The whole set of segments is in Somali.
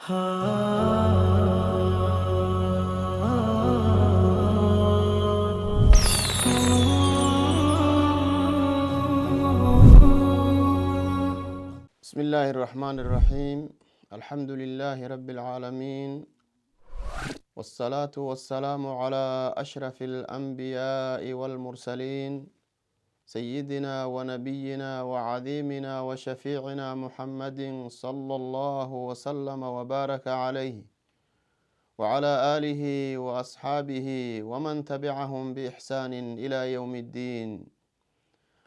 بسم الله الرحمن الرحيم، الحمد لله رب العالمين، والصلاة والسلام على أشرف الأنبياء والمرسلين، سيدنا ونبينا وعظيمنا وشفيعنا محمد صلى الله وسلم وبارك عليه وعلى آله وأصحابه ومن تبعهم بإحسان إلى يوم الدين.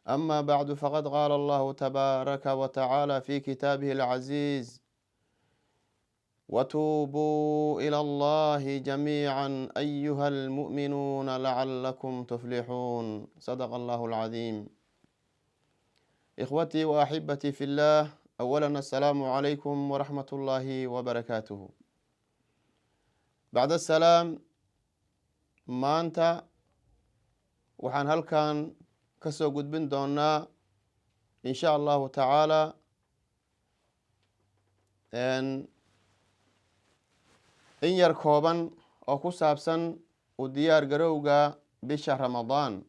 أما بعد، فقد قال الله تبارك وتعالى في كتابه العزيز: وتوبوا إلى الله جميعا أيها المؤمنون لعلكم تفلحون. صدق الله العظيم. إخوتي وأحبتي في الله، أولا السلام عليكم ورحمة الله وبركاته. بعد السلام، maanta waxaan halkan kasoo gudbin doonaa, in sha Allahu tacaala, in yar kooban oo ku saabsan u diyaar garowga bisha Ramadaan.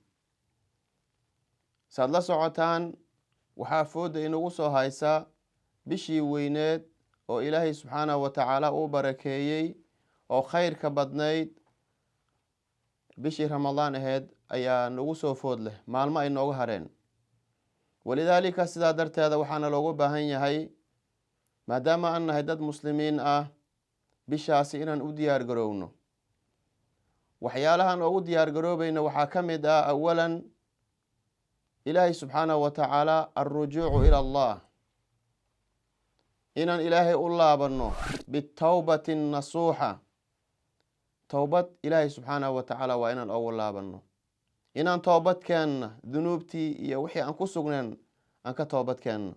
Saad la socotaan, waxaa fooda inagu soo haysa bishii weyneed oo Ilaahay subxaanahu wa tacaala uu barakeeyey oo khayrka badnayd. Bishii Ramadaan aheyd ayaa nagu soo food leh, maalmo ay nooga hareen. Walidaalika, sidaa darteeda waxaana loogu baahan yahay, maadaama aan nahay dad Muslimiin ah, bishaasi inaan u diyaar garowno. Waxyaalahan oogu diyaar garoobayno waxaa ka mid ah, awalan, Ilaahay subxaanahu wa tacaala, alrujuucu ila Allah, inaan Ilaahay u laabanno bitawbati nasuuxa. Towbad Ilaahay subxaanahu wa tacaala waa inaan ogu laabanno, inaan toobad keenna, dunuubtii iyo wixii aan ku sugneen aan ka toobad keenno.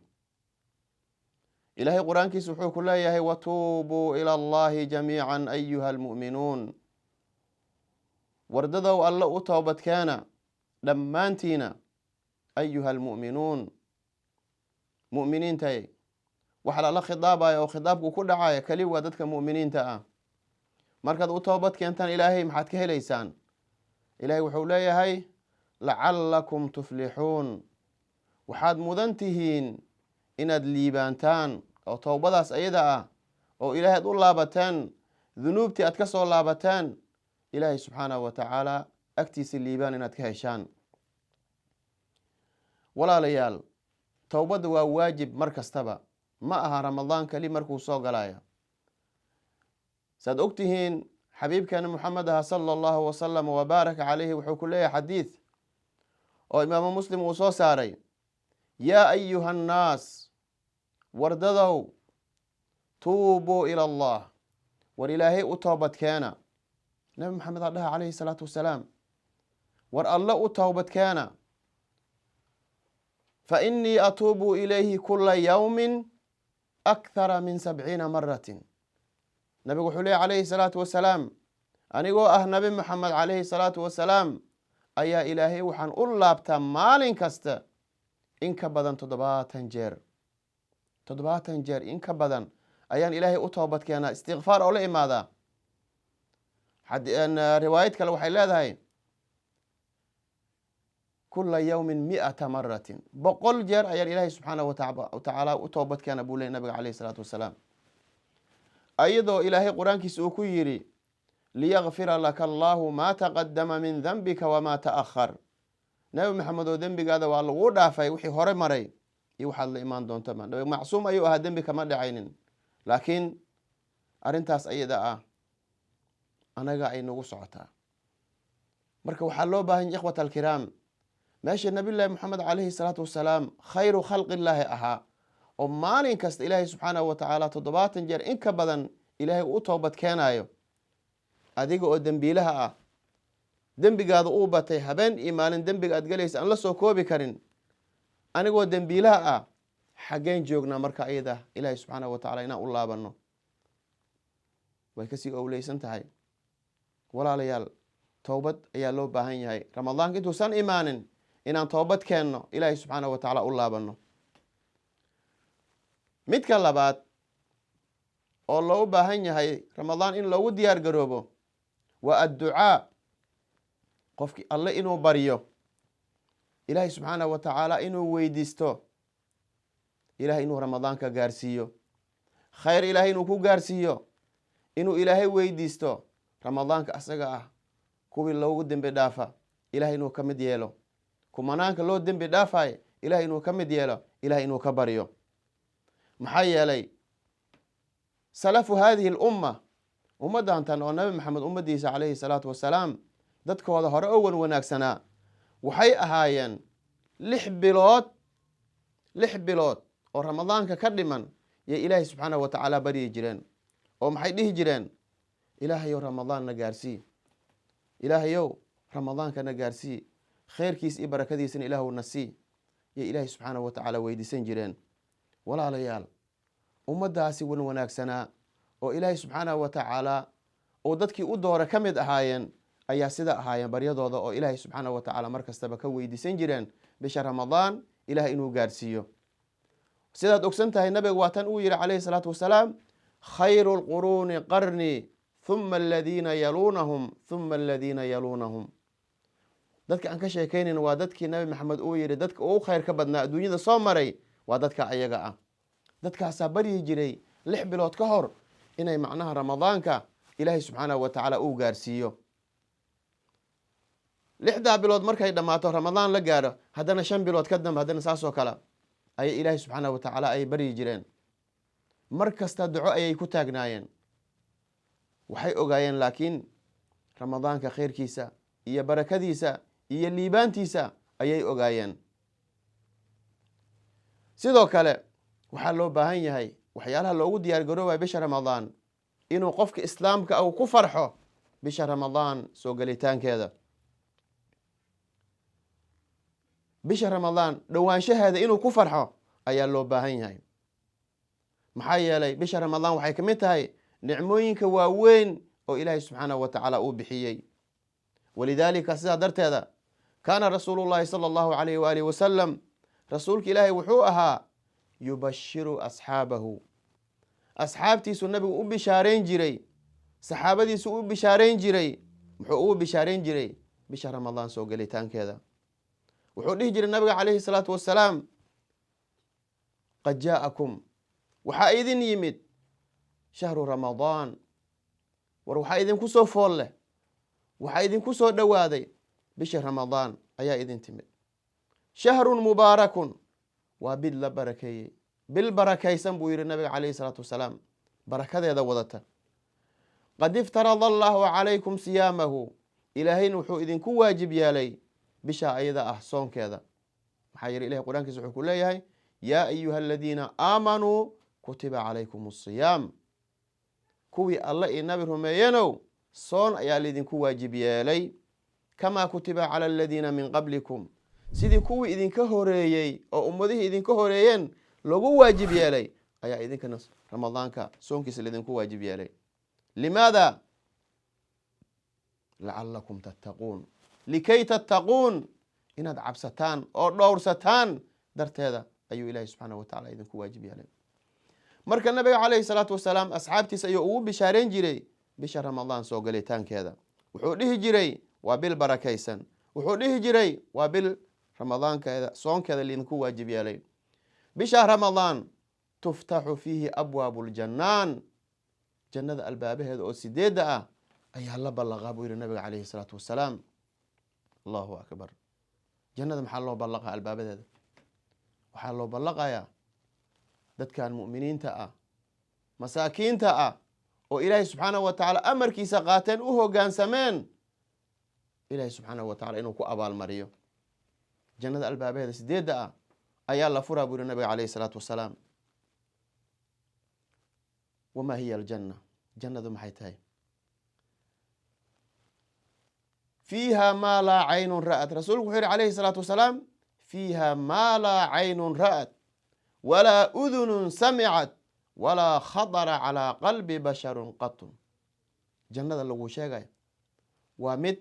Ilaahay Qur-aankiisa wuxuu ku leeyahay: watuubuu ila Allahi jamiica ayuha almu'minuun. Wardadow, Alle u toobadkeena dhammaantiina, ayuha almu'minuun, mu'miniintay. Waxa lala khidaabaya oo khidaabku ku dhacaya keli waa dadka mu'miniinta ah. Markaad u toobad keentaan Ilaahay, maxaad ka helaysaan? Ilaahay wuxuu leeyahay: lacalakum tuflixuun. Waxaad mudan tihiin inaad liibaantaan oo towbadaas ayada ah oo Ilaahay aad u laabateen, dunuubtii aad ka soo laabateen, Ilaahay subxaanahu wa tacaala agtiisa liibaan inaad ka heshaan. Walaalayaal, towbadda waa waajib mar kastaba, ma aha Ramadaan keli markuu soo galaya. Saad ogtihiin, xabiibkeena Moxamed aha sala Allahu wasalam wabaaraka calayhi wuxuu ku leeyahay xadiid oo Imaamu Muslim uu soo saaray: yaa ayuha annaas, wardadow, tuubuu ila Allah, war Ilaahay u toobadkeena. Nabi Maxamed aa dhaha calayhi salaatu wasalaam: war Alle u toobadkeena. Fa inii atuubu ilayhi kula yawmin akthara min 70 maratin. Nabigu wuxuu leey calayhi salaatu wasalaam: anigoo ah Nabi Moxamed calayhi salaatu wasalaam ayaa Ilaahay waxaan u laabtaa maalin kasta in ka badan 70 jeer. 70 jeer in ka badan ayaan Ilaahay u toobad keenaa, istikfaar oo la imaadaa. Riwaayad kale waxay leedahay: kula yawmin 100 maratin, 100 jeer ayaan Ilaahay subxaanahu watacaala u toobad keena, buu ley nabiga calayhi salaatu wasalaam. Ayadoo Ilaahay Qur-aankiisa uu ku yidhi: liyakfira laka Allahu maa taqadama min dembika wamaa ta'akhar. Nabi Maxamed oo dembigaada waa laguu dhaafay, wixii hore maray iyo waxaad la imaan doontaba. Nabig macsuum ayuu ahaa, dembi kama dhacaynin, laakiin arrintaas ayada ah anaga ay nagu socotaa. Marka waxaa loo baahan ya, ikhwat alkiraam, meesha Nabiyullaahi Moxamed calayhi salaatu wasalaam khayru khalqillaahi ahaa oo maalin kasta Ilaahay subxaanahu wa tacaala 70 jeer in ka badan Ilaahay uu u toobad keenayo, adiga oo dembiilaha ah, dembigaada uu batay, habeen iyo maalin dembiga aad galaysa aan la soo koobi karin, anigoo dembiilaha ah, xaggeen joognaa? Marka ayada Ilaahay subxaanahu wa tacala inaan u laabano way kasii owleysan tahay. Walaalayaal, towbad ayaa loo baahan yahay. Ramadaanka intuusan imaanin inaan toobad keenno, Ilaahay subxaanahu wa tacaala u laabano. Midka labaad oo loogu baahan yahay Ramadaan in loogu diyaar garoobo waa adducaa. Qofki Alle inuu baryo, Ilaahay subxaanahu wa tacaala inuu weydiisto, Ilahay inuu Ramadaanka gaarsiiyo khayr, Ilahay inuu ku gaarsiiyo, inuu Ilaahay weydiisto Ramadaanka asaga ah kuwii loogu dembi dhaafa Ilahay inuu ka mid yeelo, kumanaanka loo dembi dhaafayo Ilahay inuu ka mid yeelo, Ilahay inuu ka baryo. Maxaa yeelay, salafu hadihi alumma, ummaddantan oo Nabi Maxamed ummaddiisa calayhi salaatu wasalaam, dadkooda hore oo wan wanaagsanaa waxay ahaayeen 6 bilood, 6 bilood oo Ramadaanka ka dhiman yay Ilaahay subxaanahu wa tacaala baryi jireen. Oo maxay dhihi jireen? "Ilaahayow, Ramadaan na gaarsii. Ilaahayow, Ramadaanka na gaarsii, khayrkiis iyo barakadiisana Ilaahw na sii," yay Ilaahay subxaanahu wa tacaala weydiisan jireen. Walaalayaal, ummaddaasi wan wanaagsanaa oo Ilaahay subxaanahu wa tacaala uu dadkii u doora ka mid ahaayeen ayaa sida ahaayeen baryadooda, oo Ilaahay subxaanahu wa tacaala mar kastaba ka weydiisan jireen bisha Ramadaan Ilahay inuu gaarsiiyo. Sidaad ogsan tahay, Nabiga waa tan uu yihi calayhi salaatu wasalaam: "Khayru lquruuni qarni, huma aladiina yaluunahum, huma aladiina yaluunahum." Dadka aan ka sheekaynayn waa dadkii Nabi Maxamed uu yihi dadka ugu khayr ka badnaa adduunyada soo maray waa dadka ayaga ah. Dadkaasaa baryi jiray 6 bilood ka hor inay macnaha Ramadaanka Ilaahay subxaanahu wa tacaala uu gaarsiiyo. 6daa bilood markay dhammaato, Ramadaan la gaaro, haddana 5 bilood ka dambe, haddana saasoo kale ayay Ilaahay subxaanahu wa tacaala ay baryi jireen. Mar kasta duco ayay ku taagnaayeen. Waxay ogaayeen laakiin Ramadaanka khayrkiisa iyo barakadiisa iyo liibaantiisa ayay ogaayeen. Sidoo kale waxaa loo baahan yahay, waxyaalaha loogu diyaar garoobaya bisha Ramadaan, inuu qofka Islaamka uu ku farxo bisha Ramadaan soo gelitaankeeda, bisha Ramadaan dhowaanshaheeda inuu ku farxo ayaa loo baahan yahay. Maxaa yeelay, bisha Ramadaan waxay ka mid tahay nicmooyinka waaweyn oo Ilaahay subxaanahu wa tacaala uu bixiyey. Walidaalika, sidaa darteeda, kaana rasuulu llahi sala allahu alayh waalihi wasalam, rasuulka Ilaahay wuxuu ahaa yubashiru asxaabahu, asxaabtiisu Nabigu u bishaarayn jiray, saxaabadiisu u bishaarayn jiray. Muxuu ugu bishaarayn jiray? Bisha Ramadaan soo gelitaankeeda. Wuxuu dhihi jiray Nabiga calayhi salaatu wasalaam: "Qad jaa'akum," waxaa idin yimid, "shahru Ramadaan," war waxaa idinku soo fool leh, waxaa idinku soo dhowaaday bisha Ramadaan ayaa idin timid. "Shahrun mubaarakun," waa bil la barakeeyey, bil barakaysan buu yihi Nabiga calayhi salaatu wasalaam, barakadeeda wadata. "Qad iftarada allahu calaykum siyaamahu," Ilaahayna wuxuu idinku waajib yeelay bisha ayada ah soonkeeda. Maxaa yeele, Ilahay Qur-aankiisa wuxuu ku leeyahay: "Yaa ayuha aladiina aamanuu kutiba calaykum asiyaam." Kuwii Alle iyo Nabi rumeeyenow, soon ayaa laidinku waajib yeelay. "Kamaa kutiba cala aladiina min qablikum," sidii kuwii idinka horeeyey oo ummadihii idinka horeeyeen lagu waajib yeelay ayaa idinkana Ramadaanka soonkiisa laidinku waajib yeelay. Limaada? "Lacalakum tattaquun," likay tattaquun, inaad cabsataan oo dhowrsataan darteeda ayuu Ilahi subxaanah wa tacala idinku waajib yeelay. Marka Nabiga calayhi salaatu wasalaam asxaabtiisa ayuu ugu bishaareyn jiray bisha Ramadaan soo galitaankeeda. Wuxuu dhihi jiray waa bil barakaysan. Wuxuu dhihi jiray waa bil Ramadaankeeda soonkeeda laidinku waajib yeelay. Bisha Ramadaan "tuftaxu fiihi abwaabu ljannaan," jannada albaabaheeda oo sideedda ah ayaa la ballaqaa buu yihi Nabiga calayhi salaatu wasalaam. Allahu akbar! Jannada maxaa loo ballaqaa albaabadeeda? Waxaa loo ballaqayaa dadkan mu'miniinta ah, masaakiinta ah, oo Ilaahay subxaanahu wa tacaala amarkiisa qaateen, u hoggaansameen, Ilaahay subxaanahu wa tacala inuu ku abaalmariyo. Jannada albaabaheeda sideedda ah ayaa la furaa buu yihi Nabiga calayhi salaatu wasalaam. Wamaa hiya aljanna? Jannadu maxay tahay? "Fiiha maa laa caynun ra'at," rasuulku wuxuu yihi calayhi salaatu wasalaam, "fiiha maa laa caynun ra'at walaa udunun samicat walaa khatara calaa qalbi basharun qatun." Jannada lagu sheegaya waa mid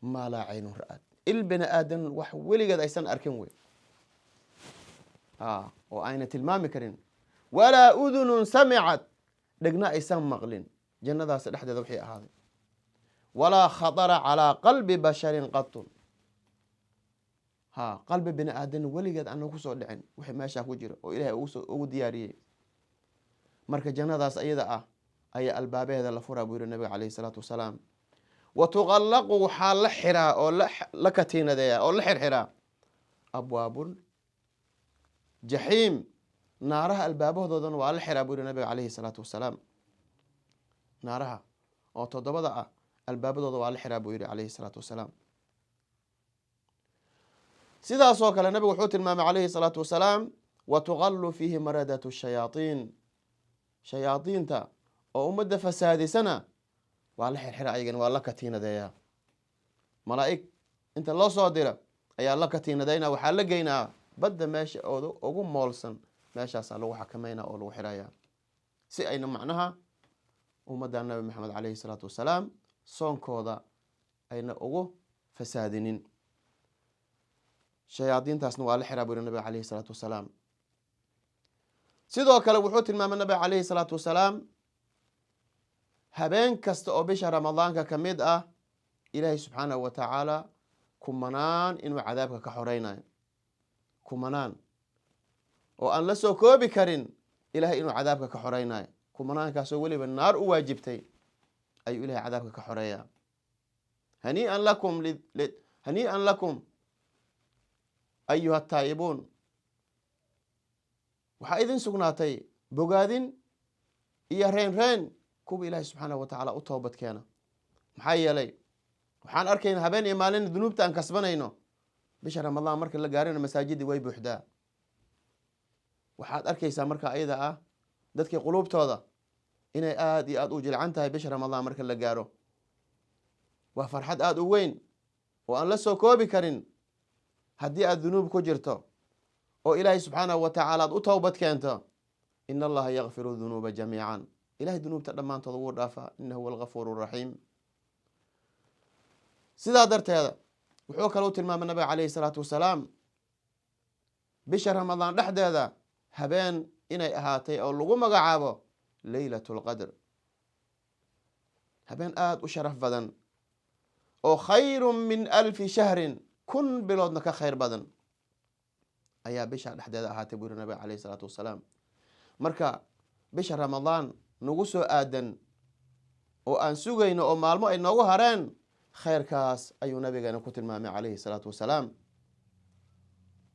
maa laa caynun ra'at, il bini aadan wax weligeed aysan arkin wey oo ayna tilmaami karin. "Walaa udunun samicat," Dhegna aysan maqlin jannadaas dhexdeeda wixii ahaaday. Walaa khatara calaa qalbi basharin qatun, ha qalbi bini aadan weligeed aana kusoo dhicin wixii meeshaa ku jira oo Ilahay ugu diyaariyey. Marka jannadaas ayada ah ayaa albaabaheeda la furaa, buu yihi Nabiga calayhi salaatu wasalaam. Wa tuqallaqu, waxaa la xiraa oo la katiinadeeya oo la xirxiraa, abwaabul jaxiim, naaraha albaabahoodana waa la xiraa, buu yihi Nabiga calayhi salaatu wasalaam. Naaraha oo toddobada ah albaabadooda waa la xiraa, buu yihi calayhi salaatu wasalaam. Sidaasoo kale nabigu wuxuu tilmaamay calayhi salaatu wasalaam: wa tuqallu fiihi maradatu shayaatiin, shayaadiinta oo ummadda fasaadisana waa la xirxira, ayagana waa la katiinadeeyaa. Malaa'ig inta loo soo dira ayaa la katiinadayna, waxaa la geynaa badda meesha ugu moolsan, meeshaasaa lagu xakameynaa oo lagu xiraya, si ayna macnaha ummadda Nabi Maxamed calayhi salaatu wasalaam soonkooda ayna ugu fasaadinin. Shayaadiintaasna waa la xiraa, buu yihi nabiga calayhi salaatu wasalaam. Sidoo kale wuxuu tilmaamay nabiga calayhi salaatu wasalaam habeen kasta oo bisha Ramadaanka ka mid ah Ilaahay subxaanahu wa tacaala kumanaan inuu cadaabka ka xoreynayo, kumanaan oo aan la soo koobi karin Ilahay inuu cadaabka ka xoreynayo. Kumanaankaasoo weliba naar u waajibtay ayuu Ilahay cadaabka ka xoreeyaa. Hanii'an lakum, hanii'an lakum ayuha ataa'ibuun, waxaa idin sugnaatay bogaadin iyo reen reen kuwa Ilaahay subxaanahu wa tacaala u toobad keena. Maxaa yeelay, waxaan arkayna habeen iyo maalin dunuubta aan kasbanayno. Bisha Ramadaan marka la gaarina masaajidii way buuxdaa. Waxaad arkaysaa marka ayada ah dadkii quluubtooda inay aada iyo aada u jilcan tahay. Bisha Ramadaan marka la gaaro waa farxad aada u weyn oo aan la soo koobi karin. Haddii aad dunuub ku jirto oo Ilaahay subxaanahu wa tacaala aad u towbad keento, in Allaha yakfiru dunuuba jamiican, Ilahay dunuubta dhammaantooda wuu dhaafaa, inahu huwa algafuur raxiim. Sidaa darteeda wuxuu kalou tilmaamay nabiga calayhi salaatu wasalaam bisha Ramadaan dhexdeeda habeen inay ahaatay oo lagu magacaabo Leylat Lqadr, habeen aada u sharaf badan oo khayru min alfi shahrin, 1000 biloodna ka khayr badan, ayaa bisha dhexdeeda ahaatay, buu yiri nabiga calayhi salaatu wasalaam. Marka bisha Ramadaan nagu soo aadan oo aan sugayno oo maalmo ay noogu hareen, khayrkaas ayuu nabigeena ku tilmaamay calayhi salaatu wasalaam.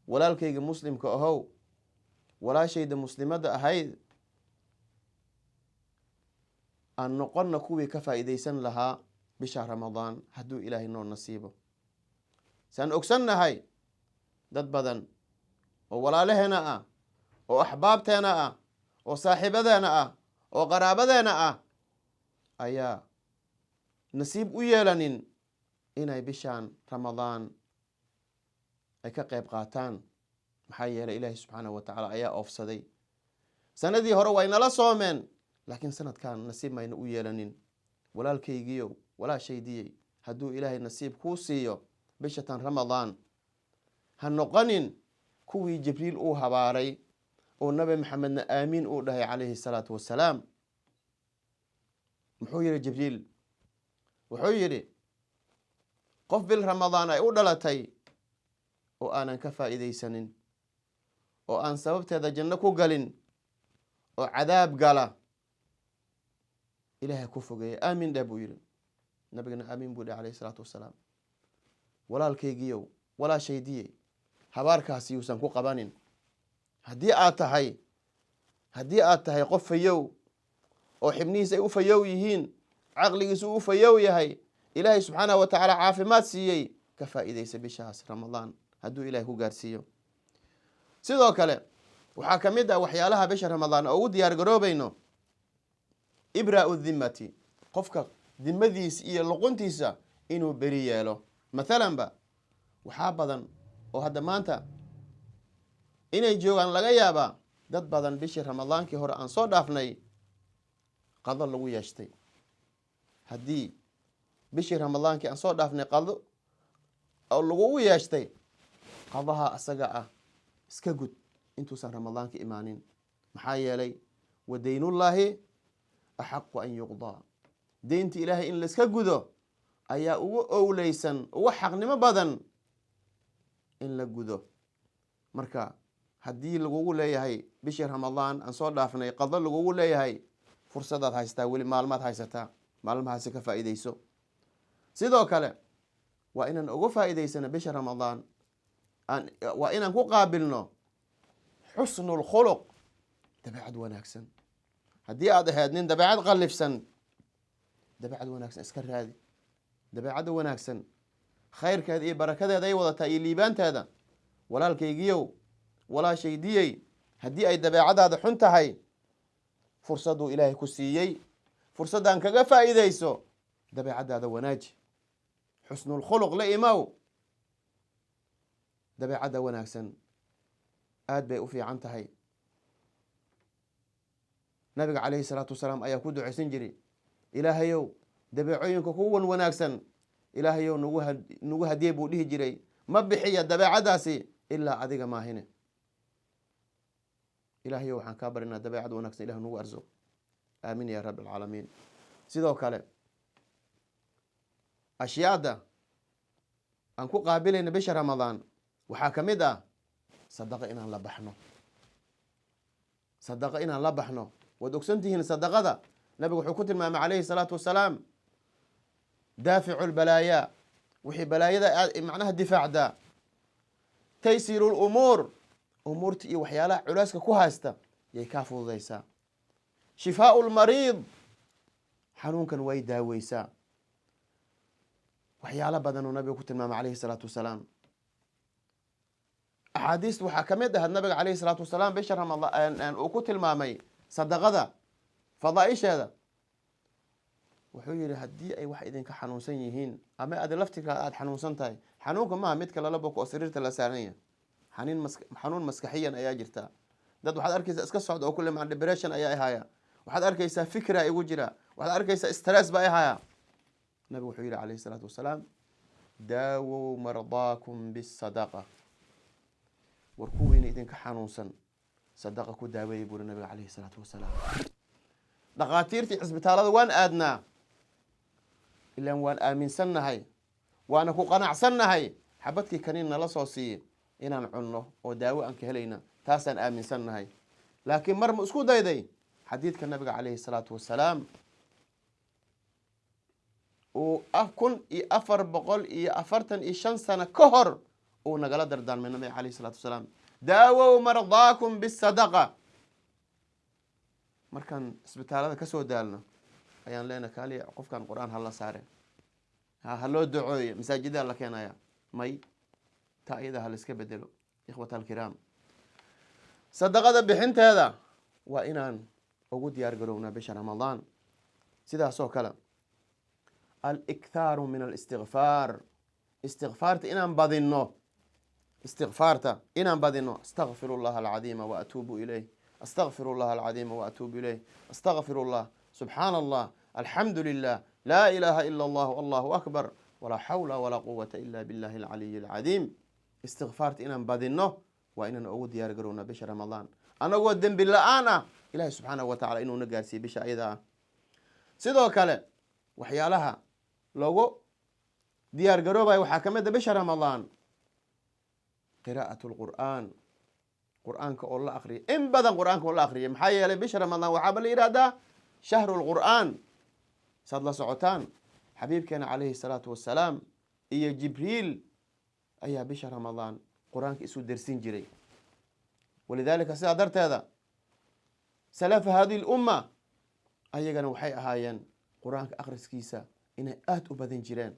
Walaalkayga muslimka ahow, walaashayda muslimadda ahayd, aan noqonna kuwii ka faa'iidaysan lahaa bisha Ramadaan hadduu Ilaahay noo nasiibo. Saan ogsannahay, dad badan oo walaalaheena ah, oo axbaabteena ah, oo saaxiibadeena ah, oo qaraabadeena ah ayaa nasiib u yeelanin inay bishaan Ramadaan ay ka qayb qaataan. Maxaa yeelay, Ilaahay subxaanahu wa tacaala ayaa oofsaday. Sanadii hore way nala soomeen, laakiin sanadkan nasiib mayna u yeelanin. Walaalkaygiiyow, walaashaydiyey, hadduu Ilaahay nasiib kuu siiyo bishatan Ramadaan, ha noqonin kuwii Jibriil uu habaaray oo Nabi Maxamedna aamiin uu dhahay calayhi salaatu wasalaam. Muxuu yihi Jibriil? Wuxuu yidhi: qof bil Ramadaan ay u dhalatay oo aanan ka faa'iidaysanin, oo aan sababteeda janno ku galin, oo cadaab gala, Ilaahay ku fogeeya, aamin dheh, buu yidhi. Nabigana aamiin buu dheh calayhi salaatu wasalaam. Walaalkaygiiyow, walaashaydiyey, habaarkaasi yuusan ku qabanin. Haddii aad tahay qof fayow oo xibnihiis ay u fayow yihiin, caqligiisu u fayow yahay, Ilaahay subxaanahu wa tacaala caafimaad siiyey, ka faa'iidaysa bishaas Ramadaan hadduu Ilahay ku gaarsiiyo. Sidoo kale waxaa ka mid ah waxyaalaha bisha Ramadaan oo ugu diyaar garoobayno ibraau dhimmati, qofka dimadiisa iyo luquntiisa inuu beri yeelo. Mathalan ba waxaa badan oo hadda maanta inay joogaan laga yaabaa dad badan bishii Ramadaankii hore aan soo dhaafnay qado lagu yeeshtay. Haddii bishii Ramadaankii aan soo dhaafnay qado oo lagugu yeeshtay, qadaha asaga ah iska gud intuusan Ramadaanka imaanin. Maxaa yeelay, wa daynullaahi Axaqu an yuqdaa. Deynta Ilaahay in laiska gudo ayaa ugu owleysan, ugu xaqnimo badan in la gudo. Marka haddii lagugu leeyahay bishii Ramadaan aan soo dhaafnay qado lagugu leeyahay, fursadaad haysataa, weli maalmaad haysataa, maalmahaasi ka faa'iideyso. Sidoo kale waa inaan uga faa'iideysano bisha Ramadaan, waa inaan ku qaabilno xusnu lkhuluq, dabeecad wanaagsan. Haddii aad ahayd nin dabeecad qallifsan, dabeecad wanaagsan iska raadi. Dabeecadda wanaagsan khayrkeeda iyo barakadeeda ay wadataa iyo liibaanteeda. Walaalkaygiyow, walaashaydiyey, haddii ay dabeecadaada xun tahay, fursaduu Ilaahay ku siiyey, fursaddan kaga faa'iideyso, dabeecaddaada wanaaji, xusnulkhuluq la imow. Dabeecadda wanaagsan aad bay u fiican tahay. Nabiga calayhi salaatu wasalaam ayaa ku duceysan jiray: "Ilaahayow, dabeecooyinka kuwan wanaagsan Ilaahayow nagu hadiyey," buu dhihi jiray. "Ma bixiya dabeecaddaasi ilaa adiga maahine. Ilaahayow, waxaan kaa barinaa dabeecad wanaagsan ilah nagu arsuq." Aamin ya rabbi alcaalamiin. Sidoo kale ashyaada aan ku qaabilayna bisha Ramadaan waxaa ka mid ah sadaqa inaan la baxno, sadaqa inaan la baxno. Waad ogsan tihiin, sadaqada nabigu wuxuu ku tilmaamay calayhi salaatu wasalaam daaficu lbalaaya, wixii balaayada macnaha difaacdaa, taysiru lumuur, umuurta iyo waxyaalaha culeyska ku haysta yay kaa fududaysaa, shifaau lmariid, xanuunkan way daaweysaa. Waxyaalo badanuu nabiga ku tilmaamay calayhi salaatu wasalaam. Axaadiista waxaa ka mid ahayd nabiga calayhi salaatu wasalaam bisha Ramadaan uu ku tilmaamay sadaqada fadaaisheeda. Wuxuu yihi, haddii ay wax idinka xanuunsan yihiin ama adi laftiga aada xanuunsan tahay, xanuunka maaha midka lala boko oo sariirta la saaran yahay, xanuun maskaxiyan ayaa jirta. Dad waxaad arkaysaa iska socda oo kule maa depression ayaa ihaya, waxaad arkaysaa fikra igu jira, waxaad arkaysaa stress baa ihaya. Nabigu wuxuu yihi calayhi salaatu wasalaam: "Daawow mardaakum bisadaqa." War kuwiina idinka xanuunsan sadaqa ku daaweeyay, buuri nabiga calayhi salaatu wasalaam. Dhakhaatiirtii cisbitaalada waan aadnaa, ilaan waan aaminsannahay, waana ku qanacsannahay xabadkii kaniin nala soo siiye inaan cunno oo daawo aan ka helayna, taasaan aaminsannahay. Laakiin mar ma isku dayday xadiidka nabiga calayhi salaatu wasalaam uu 1445 sano ka hor uu nagala dardaarmay nabiga calayhi salaatu wasalaam: "Daawow mardaakum bisadaqa"? Markaan isbitaalada kasoo daalno ayaan leenahay, kaaliya qofkan Qur-aan hala saare, ha loo ducooyo, masaajidaa la keenaya. May, ta iyada ha la iska bedelo. Ikhwata alkiraam, sadaqada bixinteeda waa inaan ugu diyaar garownaa bisha Ramadaan. Sidaasoo kale alikthaaru min alistikfaar, istikfaarta inaan badino, istikfaarta inaan badino. Astaqfir allah alcadiima waatuubu ilayh, astaqfir allah alcadiima waatuubu ilayh, astaqfir allah, subxaana allah, alxamdu lilah, laa ilaaha ila allah, allahu akbar, walaa xawla walaa quwata ila billahi alcaliyi alcadiim. Istikfaarta inaan badino waa inaan ugu diyaar garownaa bisha Ramadaan, anagoo dembi la-aan ah Ilahi subxaanahu wa tacala inuuna gaarsiiye bisha ayada ah. Sidoo kale waxyaalaha loogu diyaar garoobayo waxaa ka mid a bisha Ramadaan qiraa'at lqur'aan, Qur-aanka oo la akriya in badan, Qur-aanka oo la akriya. Maxaa yeelay bisha Ramadaan waxaaba la yihahdaa shahru lqur'aan. Saad la socotaan, xabiibkeena calayhi salaatu wasalaam iyo Jibriil ayaa bisha Ramadaan Qur-aanka isu dersin jiray. Walidaalika sidaa darteeda salafa hadihi lumma ayagana waxay ahaayeen Qur-aanka akhriskiisa inay aada u badan jireen,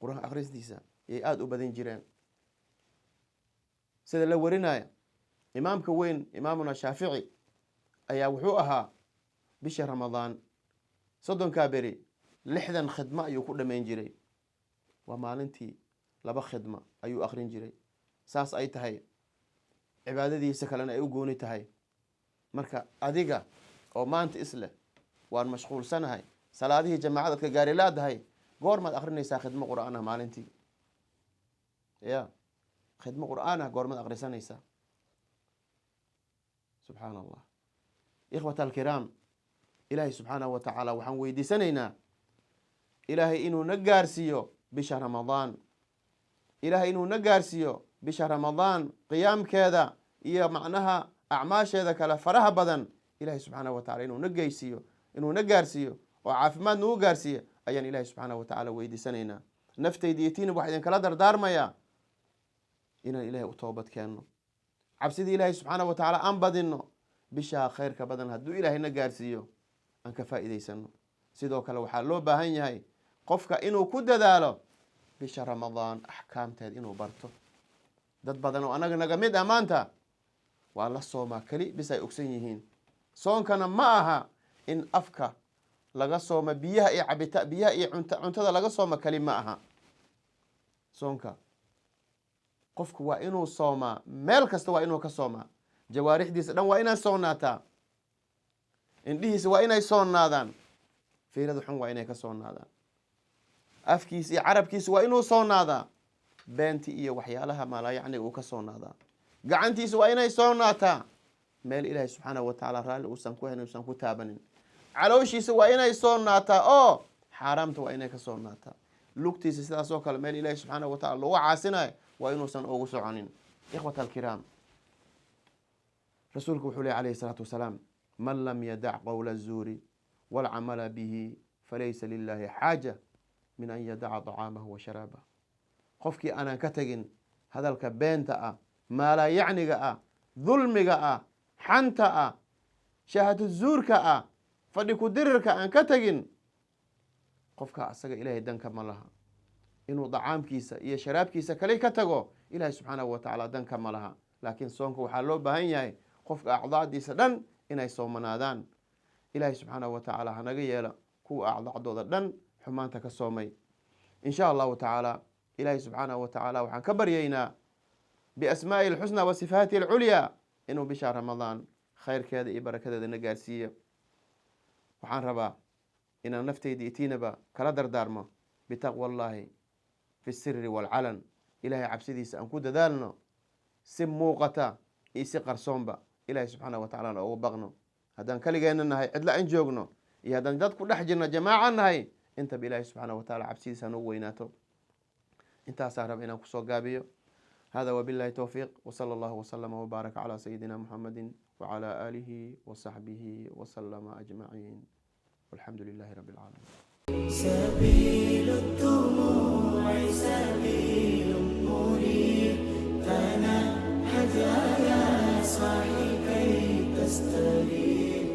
Qur-aanka akhristiisa ayay aada u badan jireen. Sida la warinaya, imaamka weyn Imaamuna Shaafici ayaa wuxuu ahaa bisha Ramadaan 30-kaa beri 60 khidmo ayuu ku dhamayn jiray. Waa maalintii laba khidma ayuu akrin jiray. Saas ay tahay, cibaadadiisa kalena ay u gooni tahay. Marka adiga oo maanta isleh waan mashquulsanahay, salaadihii jamaacadad ka gaari laadahay, goormaad akrinaysaa khidmo Qur-aan ah maalintii? Ya khidmo Qur-aan ah goormaad akrisanaysaa? Subxaana allah. Ikhwata alkiraam. Ilaahay subxaanahu wa tacaala waxaan weydiisanaynaa Ilaahay inuu na gaarsiiyo bisha Ramadaan, Ilaahay inuu na gaarsiiyo bisha Ramadaan qiyaamkeeda iyo macnaha acmaasheeda kale faraha badan. Ilahay subxaanahu wa tacala inuu na geysiiyo, inuu na gaarsiiyo oo caafimaad nagu gaarsiiyo ayaan Ilahay subxaanahu wa tacaala weydiisanaynaa. Naftayda iyo tiinib waxaa idinkala dardaarmayaa inaan Ilahay u toobad keenno, cabsidii Ilaahay subxaanahu wa tacaala aan badinno, bishaa khayrka badan hadduu Ilaahay na gaarsiiyo aan ka faa'iidaysano. Sidoo kale waxaa loo baahan yahay qofka inuu ku dadaalo bisha Ramadaan axkaamteed inuu barto. Dad badan oo annaga naga mid ah maanta waa la soomaa keli bis ay ogsan yihiin. Soonkana ma aha in afka laga sooma, biyaha iyo cabita, biyaha iyo cuntada laga sooma keli ma aha soonka. Qofku waa inuu soomaa, meel kasta waa inuu ka soomaa. Jawaarixdiisa dhan waa inay soonaataa, indhihiisa waa inay soonaadaan, fiirada xun waa inay ka soonaadaan, afkiisa iyo carabkiisa waa inuu soonaadaa, beenti iyo waxyaalaha maalaayacniga uu ka soonaadaa, gacantiisa waa inay soonaataa, meel Ilaahay subxaanahu wa tacaala raalli uusan ku helin uusan ku taabanin, calooshiisa waa inay soonaataa oo xaaraamta waa inay ka soonaataa, lugtiisa sidaas oo kale meel Ilaahay subxaanahu wa tacala lagu caasinayo waa inuusan ugu soconin. Ikhwata alkiraam, rasuulku wuxuu ley alayhi salaatu wasalaam: "Man lam yadac qowla azuuri walcamala bihi falaysa lilahi xaaja min an yadaca طacaamahu wa sharaabah." Qofkii aanan ka tegin hadalka beenta ah, maalaayacniga ah, dulmiga ah, xanta ah, shahaado zuurka ah, fadhi ku dirirka aan ka tegin, qofka asaga Ilaahay danka ma laha inuu dacaamkiisa iyo sharaabkiisa kali ka tago. Ilaahay subxaanahu wa tacaala danka ma laha. Laakiin soonka waxaa loo baahan yahay qofka acdaadiisa dhan inay soomanaadaan. Ilaahay subxaanahu wa tacaala hanaga yeela kuwa acdaacdooda dhan xumaanta ka soomay, in sha Allahu tacaala. Ilaahay subxaanahu wa tacaala waxaan ka baryaynaa biasmaa'ihi alxusnaa wa sifaatihi alculyaa inuu bisha Ramadaan khayrkeeda iyo barakadeeda na gaarsiiyo. Waxaan rabaa inaan nafteyda iyo tiinaba kala dardaarmo bitaqwa Allahi fi siri waalcalan. Ilahay cabsidiisa aan ku dadaalno si muuqata iyo si qarsoonba. Ilahay subxaana wa tacala ugu baqno haddaan kaligeena nahay, cidla aan joogno, iyo haddaan dad ku dhex jirno, jamaaca nahay, intaba Ilahay subxaana wa tacala cabsidiisa hanugu weynaato. Intaasaan raba inaan kusoo gaabiyo. Hada wabillahi towfiiq, wsala allahu waslama wbaaraka calaa sayidina Muxamedi wcala aalihi wasaxbihi wasalama ajmaciin, walxamdu lilahi rabbi alcaalamiin. سبيل الدموع سبيل مريح، تنهد يا صاحي كي تستريح.